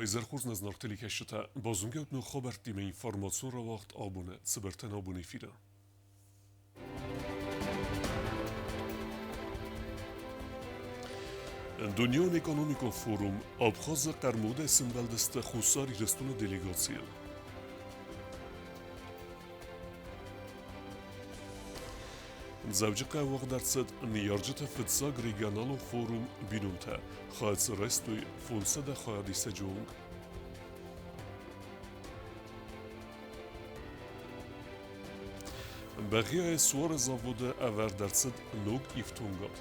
Изӕрхорз нӕ зынаргъ телекӕсджытӕ, базонгӕ ут ног хабӕрттимӕ информацион рауагъд абоны цыбыртӕн абон эфиры. Дунеон экономикон форум Абхазы хъӕрмудӕй сӕмбӕлдысты Хуссар Ирыстоны делегацийыл. Дзӕуджыхъӕуы уагъд ӕрцыд ныййарджыты фыццаг регионалон форум «Бинонтӕ. Хайад райстой 500 хайадисӕджы онг. Бӕгъиайы суары заводы ӕвӕрд ӕрцыд ног ифтонгад.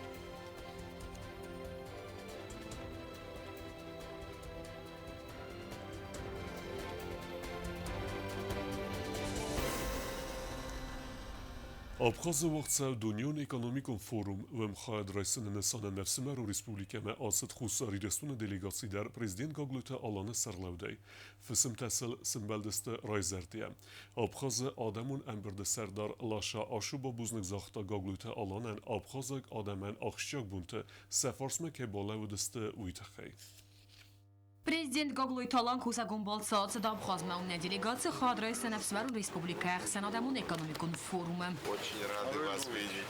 Абхазы уагъдцӕуы дунеон экономикон форум уӕм хайад райсыны нысанӕн ӕфсымӕрон республикӕмӕ ацыд Хуссар Ирыстоны делегаци дӕр президент Гаглойты Аланы сӕргълӕудӕй. Фысымтӕ сыл сымбӕлдысты райзӕрдийӕ. Абхазы адӕмон ӕмбырды сӕрдар Лаша Ашуба бузныг загъта Гаглойты Аланӕн абхазаг адӕмӕн ахсджиаг бонты сӕ фарсмӕ кӕй балӕууыдысты, уый тыххӕй. Президент Гаглойты Алан кусӕгон балцы ацыд Абхазмӕ. Нӕ делегаци хайад райсдзӕн ӕфсымӕрон республикӕ ӕхсӕнадӕмон экономикон форумы. Очень рады вас видеть.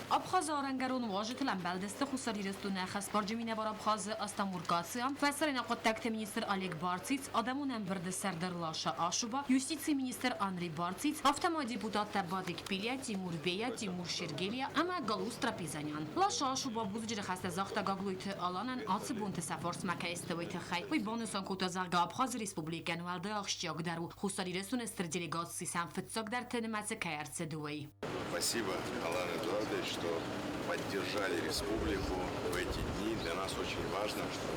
Абхазы арӕнгӕрон уазджытыл ӕмбӕлдысты Хуссар Ирыстоны ӕххӕстбарджын минӕвар Абхазы Астамур Гациа, фӕсарӕйнаг хъуыддӕгты министр Олег Барциц, адӕмон ӕмбырды сӕрдар Лаша Ашуба, юстицийы министр Андрей Барциц, афтӕ ма депутаттӕ Бадик Пилия, Тимур Бея, Тимур Шергелия ӕмӕ Галуз Трапезанян. Лаша Ашуба бузныджы ныхӕстӕ загъта Гаглойты Аланӕн ацы бонты сӕ фарсмӕ кӕй сты, уый тыххӕй. Уый банысан кодта, зӕгъгӕ, Абхазы республикӕйӕн уӕлдай ахсджиагдӕр у, Хуссар Ирыстоны стыр делегаци сӕм фыццагдӕрты нымӕцы кӕй ӕрцыд, уый. Спасибо, Алан Эдуардович, что поддержали республику в эти дни. Для нас очень важно, что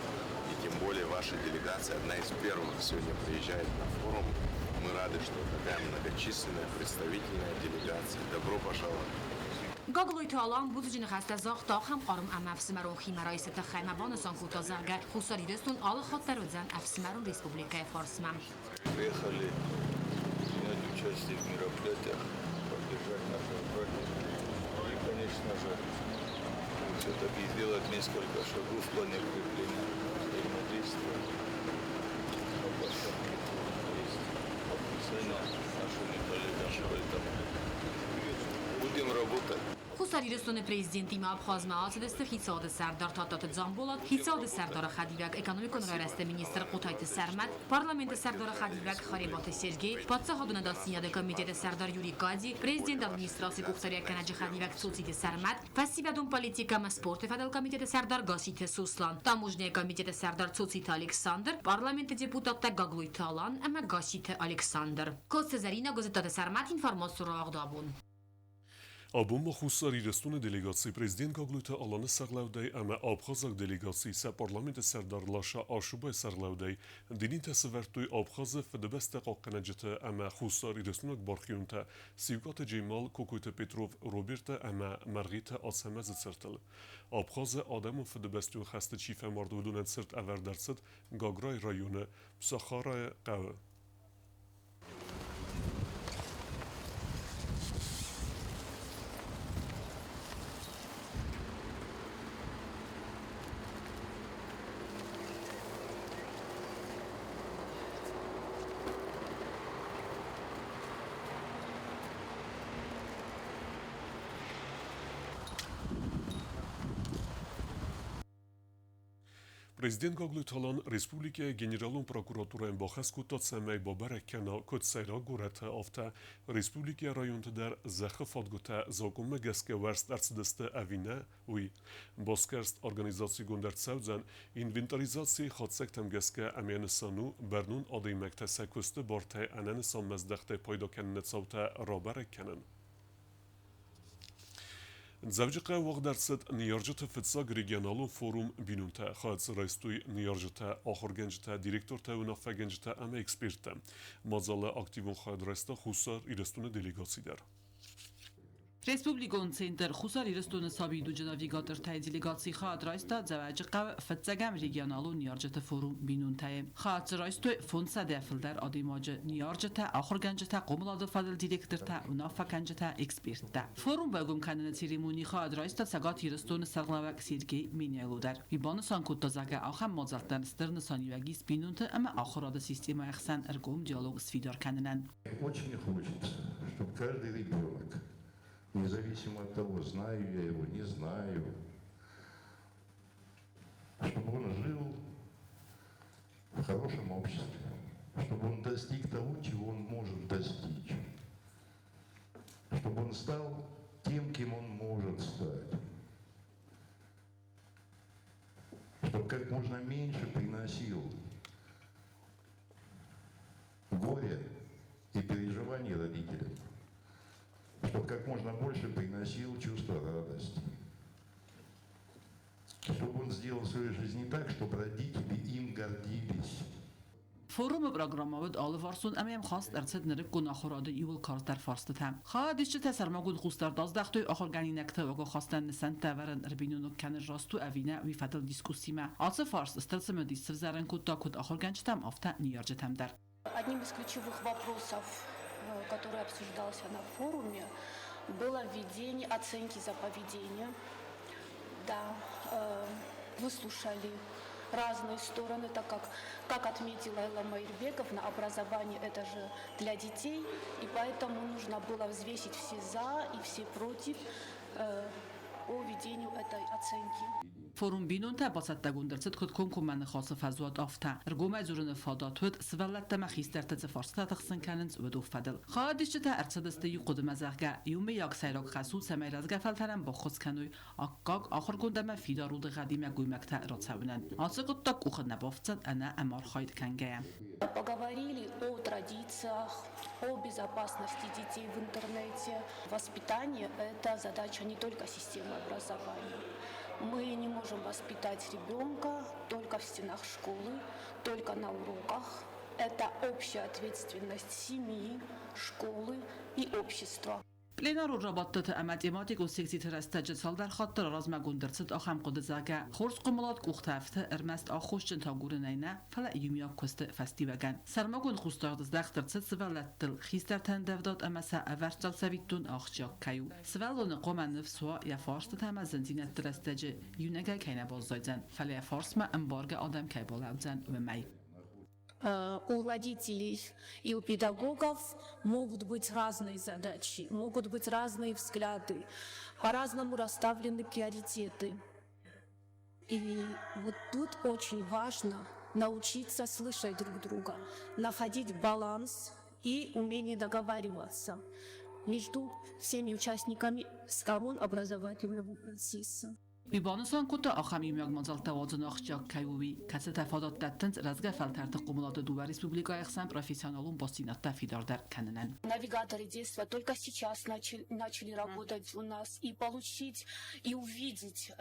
и тем более ваша делегация одна из первых сегодня приезжает на форум. Мы рады, что такая многочисленная представительная делегация. Добро пожаловать! Гаглойты Алан бузныджы ныхӕстӕ загъта ахӕм хъарм ӕмӕ ӕфсымӕрон химӕрайсты тыххӕй ӕмӕ банысан кодта, зӕгъгӕ, Хуссар Ирыстон алы хатт дӕр уыдзӕн ӕфсымӕрон республикӕйы фарсмӕ. Приехали принять участие в мероприятиях, поддержать наших братьев и, конечно же, все-таки сделать несколько шагов в плане укрепления взаимодействия. На площадке есть подписание нашими коллегами, поэтому будем работать. Хуссар Ирыстоны президентимӕ Абхазмӕ ацыдысты хицауады сӕрдар Тадтаты Дзамболат, хицауады сӕрдары хӕдивӕг, экономикон райрӕзты министр Хъотайты Сӕрмӕт, парламенты сӕрдары хӕдивӕг Харебаты Сергей, паддзахадон ӕдасдзинады комитеты сӕрдар Юрий Кади, президенты администрацийы къухдариуӕггӕнӕджы хӕдивӕг Цоциты Сӕрмӕт, фӕсивӕдон политикӕ ӕмӕ спорты фӕдыл комитеты сӕрдар Гаситы Сослан, таможняйы комитеты сӕрдар Цоциты Александр, парламенты депутаттӕ Гаглойты Алан ӕмӕ Гаситы Александр. Коцты Зӕринӕ Гуызыттаты Сӕрмӕт информацион рауагъд абон. Абон ма Хуссар Ирыстоны делегацийы президент Гаглойты Аланы сӕргълӕудӕй ӕмӕ абхазаг делегацийы сӕ парламенты сӕрдар Лаша Ашубайы сӕргълӕудӕй динитӕ сӕвӕрдтой Абхазы фыдыбӕстӕ хъахъхъӕнӕджыты ӕмӕ Хуссар Ирыстонаг бархионтӕ Сиукъаты Джемал, Кокойты Петров Роберты ӕмӕ Мӕргъиты Ацӕмӕзы цыртыл. Абхазы адӕмон фыдыбӕстон хӕсты чи фӕмард, уыдонӕн цырт ӕвӕрд ӕрцыд Гаграйы районы Псахарайы хъӕуы. Президент Гаглойты Алан республикӕйы генералон прокуратурӕйӕн бахӕс кодта, цӕмӕй бабӕрӕг кӕна куыд сӕйраг горӕты, афтӕ республикӕйы районты дӕр зӕххы фадгуытӕ закъонмӕ гӕсгӕ уӕрст ӕрцыдысты ӕви нӕ, уый. Басгӕрст организацигонд ӕрцӕудзӕн инвентаризацийы хатдзӕгтӕм гӕсгӕ ӕмӕ йӕ нысан у бӕрнон адӕймӕгтӕ сӕ куысты бартӕй ӕнӕнысанмӕ здӕхтӕй пайда кӕныны цаутӕ рабӕрӕг кӕнын. Дзӕуджыхъӕуы уагъд ӕрцыд ныййарджыты фыццаг регионалон форум «Бинонтӕ». Хайад дзы райстой ныййарджытӕ, ахуыргӕнджытӕ, директортӕ, уынаффӕгӕнджытӕ ӕмӕ эксперттӕ. Мадзалы активон хайад райста Хуссар Ирыстоны делегаци дӕр. Республикон центр Хуссар Ирыстоны сабидуджы навигатортӕй делегаци хайад райста Дзӕуӕджыхъӕуы фыццӕгӕм регионалон ныййарджыты форум «Бинонтӕ-йы». Хайад дзы райстой 500 фылдӕр адӕймаджы: ныййарджытӕ, ахуыргӕнджытӕ, хъомылады фӕдыл директортӕ, уынаффӕгӕнджытӕ, эксперттӕ. Форум байгом кӕныны церемонийы хайад райста Цӕгат Ирыстоны сӕргълӕууӕг Сергей Меняйло дӕр. Уый банысан кодта, зӕгъгӕ, ахӕм мадзӕлттӕн стыр нысаниуӕг ис бинонты ӕмӕ ахуырады системӕйы хсӕн ӕргом диалог сфидар кӕнынӕн. Очень хочется, чтобы каждый ребенок, независимо от того, знаю я его, не знаю, чтобы он жил в хорошем обществе, чтобы он достиг того, чего он может достичь, чтобы он стал тем, кем он может стать, чтобы как можно меньше приносил горе и переживаний родителям, чтобы как можно больше приносил чувство радости, чтобы он сделал в своей жизни так, чтобы родители им гордились. Форумы программӕ уыд алыварсон ӕмӕ йӕм хаст ӕрцыд нырыккон ахуырады иууыл карздӕр фарстытӕ. Хайадисджытӕ сӕрмагонд хъусдард аздӕхтой ахуыргӕнинӕгты уагахастӕн нысӕнттӕ ӕвӕрын ӕрбиноныг кӕнын раст у ӕви нӕ, уый фӕдыл дискуссимӕ. Ацы фарст стыр цымыдис сывзӕрын кодта куыд ахуыргӕнджытӕм, афтӕ ныййарджытӕм дӕр. Одним из ключевых вопросов, который обсуждался на форуме, было введение оценки за поведение. Да, выслушали разные стороны, так как отметила Элла Маирбековна, образование это же для детей, и поэтому нужно было взвесить все за и все против по введению этой оценки. Форум «Бинонтӕ» бацӕттӕгонд ӕрцыд куыд комкоммӕ ныхасы фӕзуат, афтӕ. Ӕргомӕй дзурыны фадат уыд, сывӕллӕттӕ ӕмӕ хистӕртӕ цы фарстытӕ тыхсын кӕнынц, уыдон фӕдыл. Хайадисджытӕ ӕрцыдысты иу хъуыдымӕ, зӕгъгӕ, иумӕйаг сӕйраг хӕс у, цӕмӕй рӕзгӕ фӕлтӕрӕн баххуыс кӕной аккаг, ахуыргонд ӕмӕ фидар удыгъӕдимӕ гоймӕгтӕ рацӕуынӕн. Ацы хъуыддаг къухы нӕ бафтдзӕн ӕнӕ ӕмархайд кӕнгӕйӕ. Поговорили о традициях, о безопасности детей в интернете. Воспитание – это задача не только системы образования. Мы не можем воспитать ребенка только в стенах школы, только на уроках. Это общая ответственность семьи, школы и общества. Пленарон рабадтыты ӕмӕ тематикон секциты рӕстӕджы цалдӕр хатты размӕгонд ӕрцыд ахӕм хъуыды, зӕгъгӕ, хорз хъомылад къухты ӕфты ӕрмӕст аххосджынтӕ агурынӕй нӕ, фӕлӕ иумиаг куысты фӕстиуӕгӕн. Сӕрмагонд хъусдард здӕхт ӕрцыд сывӕллӕттыл хистӕртӕн ӕндӕвдад ӕмӕ сӕ ӕвӕрццаг цӕвиттон ахсджиаг кӕй у. Сывӕллоны хъуамӕ ныфс уа, йӕ фарстытӕ ӕмӕ зындзинӕдты рӕстӕджы иунӕгӕй кӕй нӕ баззайдзӕн, фӕлӕ йӕ фарсмӕ ӕмбаргӕ адӕм кӕй балӕудзӕн, уымӕй. У родителей и у педагогов могут быть разные задачи, могут быть разные взгляды, по-разному расставлены приоритеты. И вот тут очень важно научиться слышать друг друга, находить баланс и умение договариваться между всеми участниками сторон образовательного процесса. Уый банысан кодта, ахӕм иумиаг мадзӕлттӕ уадзын ахсджиаг кӕй у, уый, кӕцытӕ фадат дӕттынц рӕзгӕ фӕлтӕрты хъомылады дыууӕ республикӕйы хсӕн профессионалон бастдзинӕдтӕ фидардӕр кӕнынӕн. Навигаторы детства только сейчас начали работать у нас, и получить и увидеть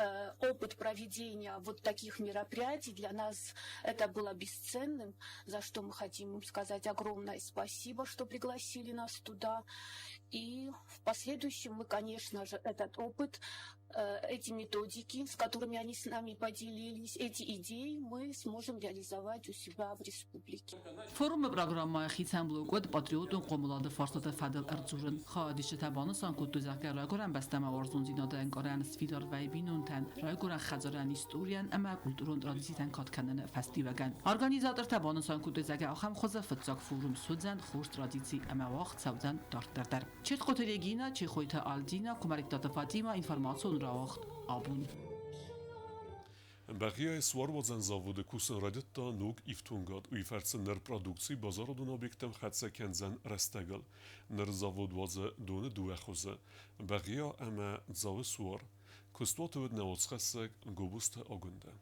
опыт проведения вот таких мероприятий для нас это было бесценным, за что мы хотим им сказать огромное спасибо, что пригласили нас туда. И в последующем мы, конечно же, этот опыт, эти методики, с которыми они с нами поделились, эти идеи мы сможем реализовать у себя в республике. Форумы программӕйы хицӕн блок уыд патриотон хъомылады фарстаты фӕдыл ӕрдзурын. Хайадисджытӕ банысан кодтой, зӕгъгӕ, райгуырӕн бӕстӕмӕ уарзондзинады ӕнкъарӕн сфидар вӕййы бинонтӕн, райгуырӕн хӕдзарӕн, историйӕн ӕмӕ культурон традицитӕн кад кӕныны фӕстиуӕгӕн. Организатортӕ банысан кодтой, зӕгъгӕ, ахӕм хуызы фыццаг форум суыдзӕн хорз традици ӕмӕ уагъд цӕудзӕн дарддӕр дӕр. Четхъоты Регина, Чехойты Альдина, Куымӕридтаты Фатима, информацион рауагъд «Абон». Бӕгъиайы суаруадзӕн заводы кусын райдыдта ног ифтонгад. Уый фӕрцы ныр продукци базарадон объекттӕм хӕццӕ кӕндзӕн рӕстӕгыл. Ныр завод уадзы доны дыууӕ хуызы: Бӕгъиа ӕмӕ Дзауы суар. Куыстуаты уыд нӕ уацхӕссӕг Гобозты Агуындӕ.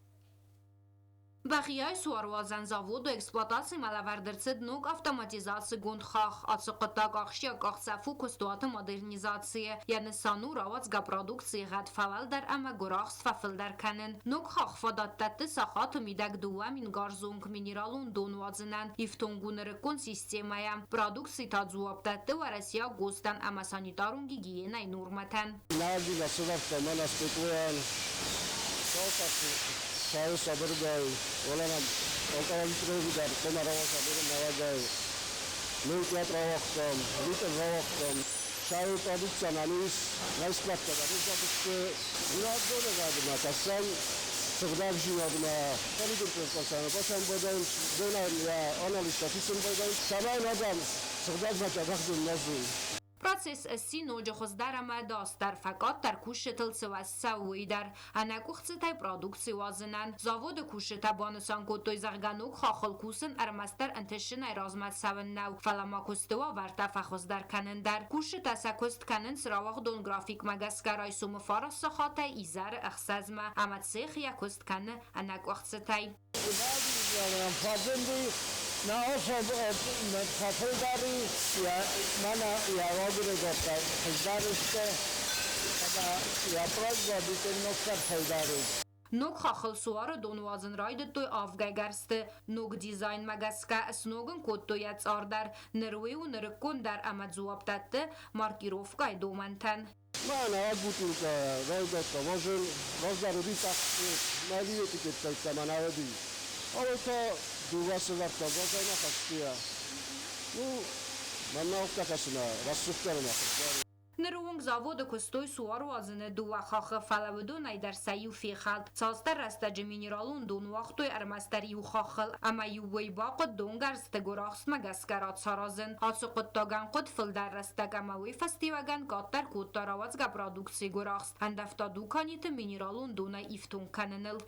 Бӕгъиайы суаруадзӕн заводы эксплуатацимӕ лӕвӕрд ӕрцыд ног автоматизацигонд хахх. Ацы хъуыддаг ахсджиаг къахдзӕф у куыстуаты модернизацийы. Йӕ нысан у рауадзгӕ продукцийы гъӕд фӕуӕлдӕр ӕмӕ гуырахст фӕфылдӕр кӕнын. Ног хахх фадат дӕтты сахаты мидӕг 2000 гарзонг минералон дон уадзынӕн. Ифтонг у нырыккон системӕйӕ. Продукци та дзуапп дӕтты уӕрӕсейаг ГОСТ-ӕн ӕмӕ санитарон гигиенӕйы нормӕтӕн. Нагила сывӕрдта мӕнӕ стеклойӕн цауы сабыргай, уӕлӕ алкъалалитровы дӕр хъуамӕ рауадза нӕуӕгӕй. Ныл рауагътам, литр рауагътам. Шайы продукция нанис, найсплатта дӕр Зинаддонӕгадмӕ кӕсӕн, сыгъдӕгдзинадмӕ коридортӕ басан байдайынц, донӕн йӕ анализтӕ фисын байдайынц, цӕмӕй адӕм сыгъдӕгмӕ дзӕбӕхдон нӕ Процесс сси ноджы хуыздӕр ӕмӕ ӕдасдӕр, фӕкъаддӕр кусджытыл цы уӕз цӕуы, уый дӕр. Ӕнӕкъуыхцытӕй продукци уадзынӕн. Заводы кусджытӕ банысан кодтой, зӕгъгӕ, ног хаххыл кусын ӕрмӕстдӕр ӕнтысджынӕй размӕ цӕуын нӕу, фӕлӕ ма куысты уавӕртӕ фӕхуыздӕр кӕнын дӕр. Кусджытӕ сӕ куыст кӕнынц рауагъдон графикмӕ гӕсгӕ райсомы 9 сахатӕй изӕры 6-мӕ, ӕмӕ цех йӕ куыст кӕны ӕнӕкъуыхцытӕй. Ног хаххыл суары дон уадзын райдыдтой авгӕй гӕрзты. Ног дизайнмӕ гӕсгӕ сног ын кодтой йӕ цъар дӕр. Ныр уый у нырыккон дӕр ӕмӕ дзуапп дӕтты маркировкӕйы домӕнтӕн. Мӕнӕ аг бутылкӕ райдыдта возын, раздӕр уыди мӕли этикеткӕ мӕнӕ уыди. А та дыууӕ сывӕрдта базайна хӕсгӕйӕ. Ну, мӕнмӕ афтӕ кӕсы, рӕсугъддӕр ӕмӕ хуыздӕр. Ныры онг заводы куыстой суар уадзыны дыууӕ хаххы, фӕлӕ уыдонӕй дӕр сӕ иу фехӕлд. Цасдӕр рӕстӕджы минералон дон уагътой ӕрмӕстдӕр иу хаххыл, ӕмӕ-иу уый бахъуыд донгӕрзты гуырахстмӕ гӕсгӕ рацаразын. Ацы хъуыддагӕн хъуыд фылдӕр рӕстӕг ӕмӕ уый фӕстиуӕгӕн къаддӕр кодта рауадзгӕ продукцийы гуырахст, ӕндӕвта дуканиты минералон донӕй ифтонг кӕныныл.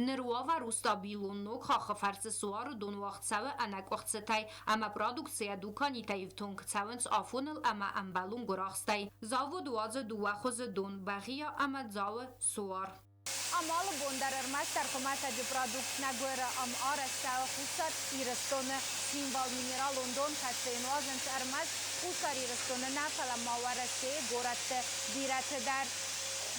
Ныр уавӕр у стабилон, ног хаххы фӕрцы суары дон уагъд цӕуы ӕнӕкъуыхцытӕй ӕмӕ продукцийӕ дуканитӕ ифтонг цӕуынц афоныл ӕмӕ ӕмбӕлон гуырахстӕй. Завод уадзы дыууӕ хуызы дон – Бӕгъиа ӕмӕ Дзауы суар. Ам алы бон дӕр ӕрмӕстдӕр хуымӕтӕджы продукт нӕ гуыры, ам арӕзт цӕуы Хуссар Ирыстоны символ минералон дон, кӕцыйы нуазынц ӕрмӕст Хуссар Ирыстоны нӕ, фӕлӕ ма Уӕрӕсейы горӕтты бирӕты дӕр.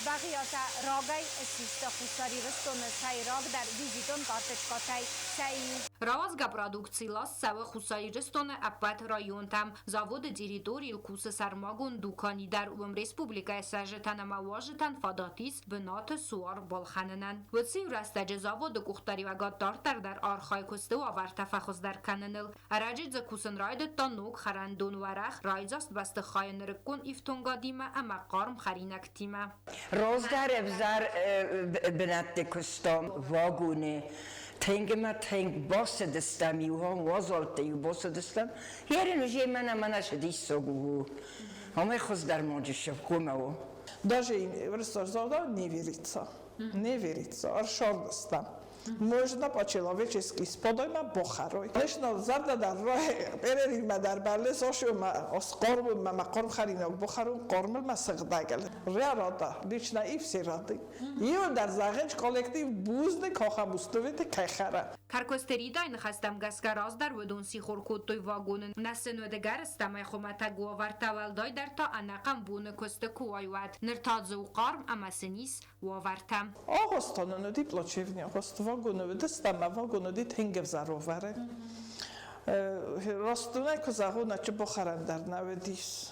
Бӕгъиатӕ рагӕй ссисты Хуссар Ирыстоны сӕйрагдӕр визитон карточкӕтӕй сӕ иу. Рауадзгӕ продукци ласт цӕуы Хуссар Ирыстоны ӕппӕт районтӕм. Заводы территорийыл кусы сӕрмагонд дукани дӕр, уым республикӕйы цӕрджытӕн ӕмӕ уазджытӕн фадат ис бынаты суар балхӕнынӕн. Уыцы иу рӕстӕджы заводы къухдариуӕгад дарддӕр дӕр архайы куысты уавӕртӕ фӕхуыздӕр кӕныныл. Ӕрӕджы дзы кусын райдыдта ног хӕрӕндон уӕрӕх райдзаст бӕстыхайы нырыккон ифтонгадимӕ ӕмӕ хъарм хӕринӕгтимӕ. Раздӕр ӕвзӕр бынӕтты куыстам вагоны. Тынг ӕмӕ тынг бацыдыстӕм, иу уазӕлтты-иу бацыдыстӕм. Ерын уже мӕнӕ мӕнӕ цы диссаг у. Амӕй хуыздӕр ма джиссӕвгомӕ у. Даже рассуждал, не верится. Не верится. Аршордыстам. Можно по-человечески сподойма бохарой. Лично зарда перерив дар барлес ошума ос корму ма корм харинок бохарун кормл ма сыгдагал. Рярода, лично и все рады. Иу дар загъенч коллектив бузны кохабустовите кайхара. Кӕркосты Ридайы ныхӕстӕм гӕсгӕ раздӕр уыдон сихор кодтой вагоны. Нӕ сын уыд ӕгӕрыстӕмӕй хуымӕтӕг уавӕртӕ, уӕлдайдӕр та ӕнӕхъӕн боны куысты куы уай, уӕд. Ныр та дзы у хъарм ӕмӕ сын ис уавӕртӕ. Агъостонын уыди плачевный агъост, вагоны уыдыстӕм, ӕмӕ вагон уыди тынг ӕвзӕр уавӕры. Растунӕй куы зӕгъон, ачы бохӕрӕн дӕр нӕ уыдис.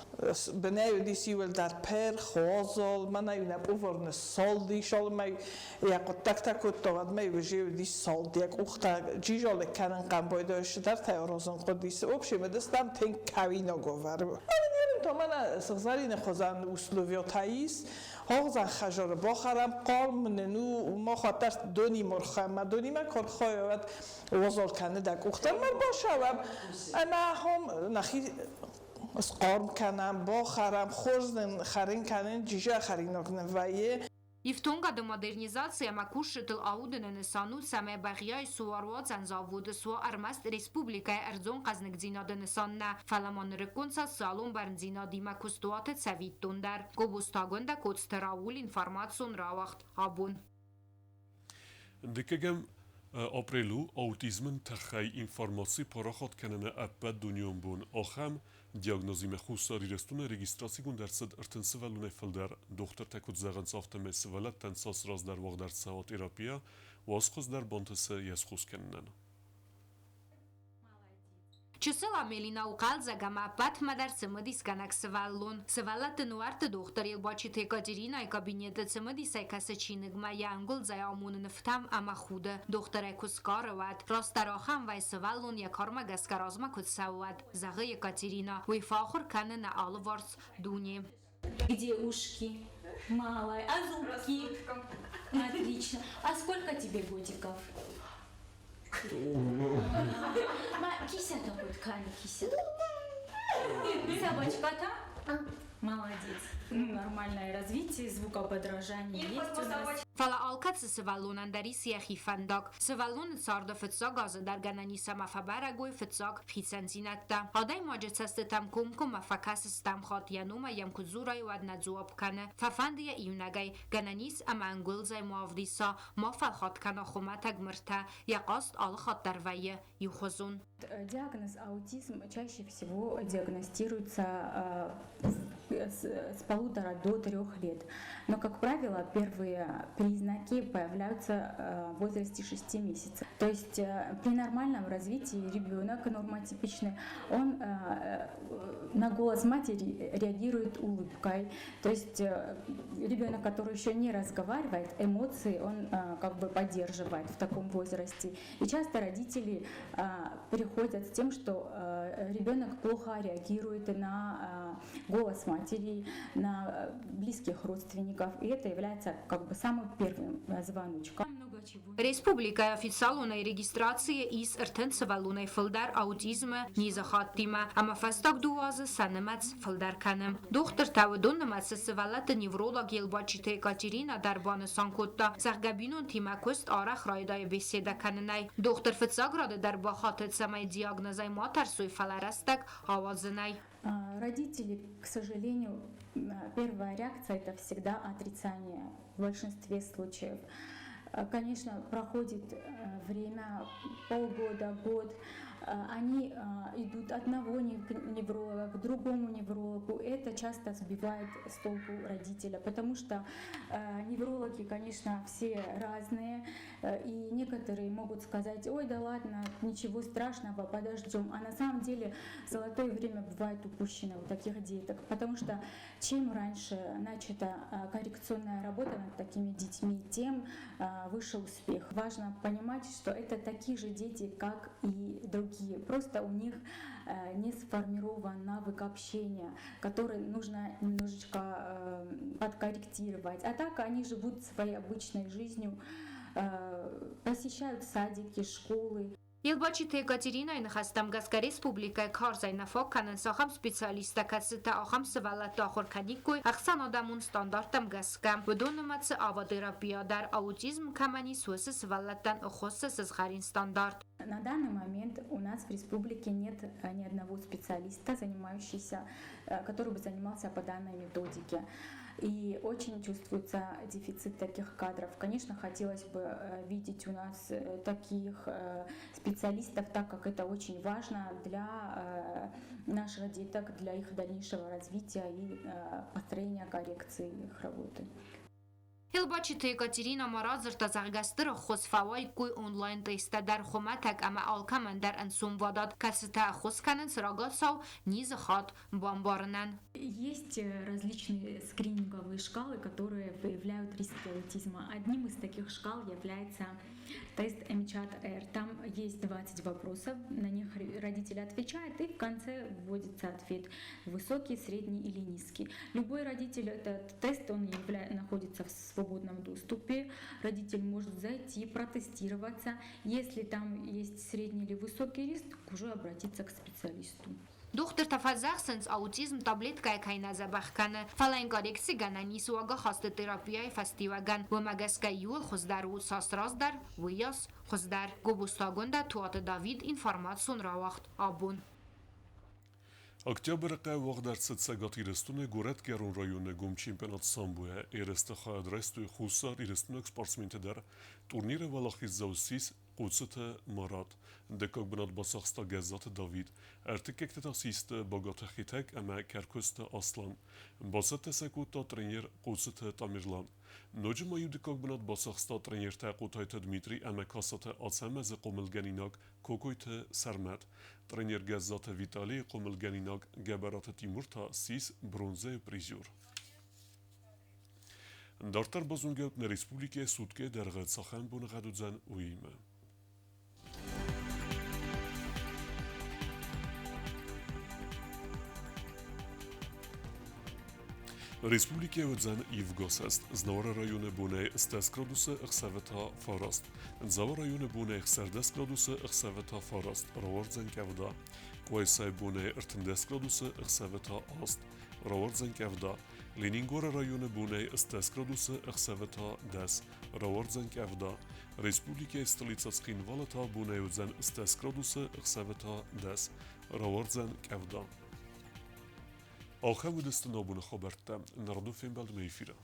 Бынӕй уыдис иуылдӕр пырх, уазал, мӕнӕ-иу нӕ пъуворны салдис, алымӕй йӕ хъуыддӕгтӕ кодта, уӕдмӕ-иу уже уыдис салд, йӕ къухтӕ джизалыг кӕнын хъӕмбойдӕй цыдӕртӕ аразын хъуыдис. В общем, уыдыстӕм тынг кӕуинаг уавӕры. То мӕнӕ сыгъзӕрины хуызӕн условиятӕ ис, Хогзан хӕжоры бохӕрӕм, хъарм нын у, махуӕддӕр донимӕ рхӕм, ӕмӕ донимӕ куы рхайа, уӕд уазал кӕны дӕ къухтӕ ӕмӕ ӕрбашауӕм. Ӕмӕ ахӕм нӕхи Схъарм кӕнӕм, бахӕрӕм, хорз нын хӕрын кӕнын, джизӕ хӕринаг нын вӕййы. Ифтонгады модернизаци ӕмӕ кусджытыл аудыны нысан у, цӕмӕй Бӕгъиайы суаруадзӕн заводы суа ӕрмӕст республикӕйы ӕрдзон хъӕзныгдзинады нысан нӕ, фӕлӕ ма нырыккон социалон бӕрндзинадимӕ куыстуаты цӕвиттон дӕр. Гобозтагондӕ Коцты Рауль информацион рауагъд абон. Дыккӕгӕм апрель у аутизмы тыххӕй информаци парахат кӕныны ӕппӕтдунеон бон. Ахӕм диагнозимӕ Хуссар Ирыстоны регистрацигонд ӕрцыд 30 сывӕллонӕй фылдӕр. Дохтыртӕ куыд зӕгъынц, афтӕмӕй сывӕллӕттӕн цас раздӕр уагъд ӕрцӕуа терапия, уас хуыздӕр бантысы йӕ схос кӕнынӕн. Чысыл Амелина у хъӕлдзӕг ӕмӕ ӕппӕтмӕ дӕр цымыдисгӕнӕг сывӕллон. Сывӕллӕтты нуӕртты дохтыр Елбачиты Екатеринайы кабинеты цымыдисӕй кӕсы чиныгмӕ йӕ ӕнгуылдзӕй амоны нывтӕм ӕмӕ худы. Дохтырӕй куы сгары, уӕд растдӕр ахӕм вӕй сывӕллон йӕ кармӕ гӕсгӕ размӕ куыд цӕуы, уӕд, зӕгъы Екатерина. Уый фӕахуыр кӕны нӕ алыварс дуне. Где ушки? Малая. А зубки? Отлично. А сколько тебе годиков? Ма кися такой ткани кися. Собачка там? Молодец. Ну, нормальное развитие, звукоподражание есть у нас. Фӕлӕ алкӕцы сывӕллонӕн дӕр ис йӕхи фӕндаг. Сывӕллоны царды фыццаг азы дӕр гӕнӕн ис ӕмӕ фӕбӕрӕг уой фыццаг хицӕндзинӕдтӕ. Адӕймаджы цӕстытӕм комкоммӕ фӕкӕсы стӕм хатт, йӕ номӕй йӕм куы дзурай, уӕд нӕ дзуапп кӕны. Фӕфӕнды йӕ иунӕгӕй, гӕнӕн ис ӕмӕ ӕнгуылдзӕй ма ӕвдиса, ма фӕлхатт кӕна хуымӕтӕг мыртӕ, йӕ хъазт алы хатт дӕр вӕййы иухуызон. Диагноз аутизм чаще всего диагностируется с 1,5 до 3 лет. Но, как правило, первые признаки появляются в возрасте 6 месяцев. То есть при нормальном развитии ребенок нормотипичный, он на голос матери реагирует улыбкой. То есть ребенок, который еще не разговаривает, эмоции он как бы поддерживает в таком возрасте. И часто родители приходят с тем, что ребенок плохо реагирует на голос матери, на близких родственников. И это является как бы самым первым звоночком. Республикӕйы официалонӕй регистрацийы ис 30 сывӕллонӕй фылдӕр аутизмы низыхаттимӕ ӕмӕ фӕстаг дыууӕ азы сӕ нымӕц фылдӕр кӕны. Дохтыртӕ уыдон нымӕцы сывӕллӕтты невролог Елбачиты Екатерина дӕр банысан кодта, зӕгъгӕ бинонтимӕ куыст арӕх райдайы беседӕ кӕнынӕй. Дохтыр фыццаг рады дӕр бахатыд, цӕмӕй диагнозӕй ма тӕрсой, фӕлӕ рӕстӕг ауадзынӕй. Родители, к сожалению, первая реакция – это всегда отрицание в большинстве случаев. Конечно, проходит время, полгода, год, они идут одного невролога к другому неврологу. Это часто сбивает с толку родителя, потому что неврологи, конечно, все разные, и некоторые могут сказать: ой, да ладно, ничего страшного, подождем. А на самом деле золотое время бывает упущено у таких деток, потому что чем раньше начата коррекционная работа над такими детьми, тем выше успех. Важно понимать, что это такие же дети, как и другие. Просто у них не сформирован навык общения, который нужно немножечко подкорректировать. А так они живут своей обычной жизнью, посещают садики, школы. Елбачиты Екатеринайы ныхӕстӕм гӕсгӕ республикӕйы карзӕй нӕ фаг кӕнынц ахӕм специалисттӕ, кӕцытӕ ахӕм сывӕллӕтты ахуыр кӕниккой ӕхсӕнадӕмон стандарттӕм гӕсгӕ. Уыдон нымӕцы аватерапия дӕр, аутизм кӕмӕн ис, уыцы сывӕллӕттӕн ӕххуысы сызгъӕрин стандарт. На данный момент у нас в республике нет ни одного специалиста, занимающегося, который бы занимался по данной методике. И очень чувствуется дефицит таких кадров. Конечно, хотелось бы видеть у нас таких специалистов, так как это очень важно для наших деток, для их дальнейшего развития и построения коррекции их работы. Елбачиты Екатерина ма радзырдта, зӕгъгӕ, стыр ӕххуыс фӕуаиккой онлайн-тесттӕ дӕр хуымӕтӕг ӕмӕ алкӕмӕн дӕр ӕнцонвадат, кӕцытӕ ӕххуыс кӕнынц рагацау низы хатт бамбарынӕн. Есть различные скрининговые шкалы, которые выявляют риски аутизма. Одним из таких шкал является тест M-CHAT-R. Там есть 20 вопросов, на них родители отвечают, и в конце вводится ответ: высокий, средний или низкий. Любой родитель, этот тест, он находится в свободном доступе, родитель может зайти, протестироваться. Если там есть средний или высокий риск, уже обратиться к специалисту. Дохтыртӕ фӕдзӕхсынц, аутизм таблеткӕйӕ кӕй нӕ дзӕбӕх кӕны, фӕлӕ йын коррекци гӕнӕн ис уагахасты терапияйы фӕстиуӕгӕн. Уымӕ гӕсгӕ иууыл хуыздӕр у цас раздӕр, уыйас хуыздӕр. Гобозты Туаты Давид информацион рауагъд абон. Октябры уагъд ӕрцыд Цӕгат Ирыстоны Горӕтгӕрон районы гом чемпионат самбойӕ. Ерысты хайад райстой Хуссар Ирыстойнаг спортсментӕ дӕр. Турниры уӕлахиздзау ссис Хъоцыты Марат. Дыккаг бынат бацахста Гӕззаты Давид. Ӕртыккӕгты та систы Багаты Хетӕг ӕмӕ Кӕркуысты Аслан. Бацӕттӕ сӕ кодта тренер Хъоцыты Тамерлан. Ноджы ма иу дыккаг бынат бацахста тренертӕ Хъотайты Дмитрий ӕмӕ Касаты Ацӕмӕзы хъомылгӕнинаг Кокойты Сӕрмӕт. Тренер Гӕззаты Виталийы хъомылгӕнинаг Гӕбӕраты Тимур та ссис бронзӕйы призер. Дарддӕр базонгӕут нӕ республикӕйы суткӕйы дӕргъы цахӕм боныгъӕд уыдзӕн, уыимӕ. Республикӕйы уыдзӕн ивгӕсӕст. Знауыры районы бонӕй 10 градусы, ӕхсӕвы та 9. Дзауы районы бонӕй 16 градусы, ӕхсӕвы та 9. Рауардзӕн къӕвда. Къуайсайы бонӕй 13 градусы, ӕхсӕвы та 8. Рауардзӕн къӕвда. Ленингоры районы бонӕй 10 градусы, ӕхсӕвы та 10. Рауардзӕн къӕвда. Республикӕйы столицӕ Цхинвалы та бонӕй уыдзӕн 10 градусы, ӕхсӕвы та 10. Рауардзӕн къӕвда. Ахӕм уыдысты нӕ абоны хабӕрттӕ. Нырду фембӕлдмӕ эфиры.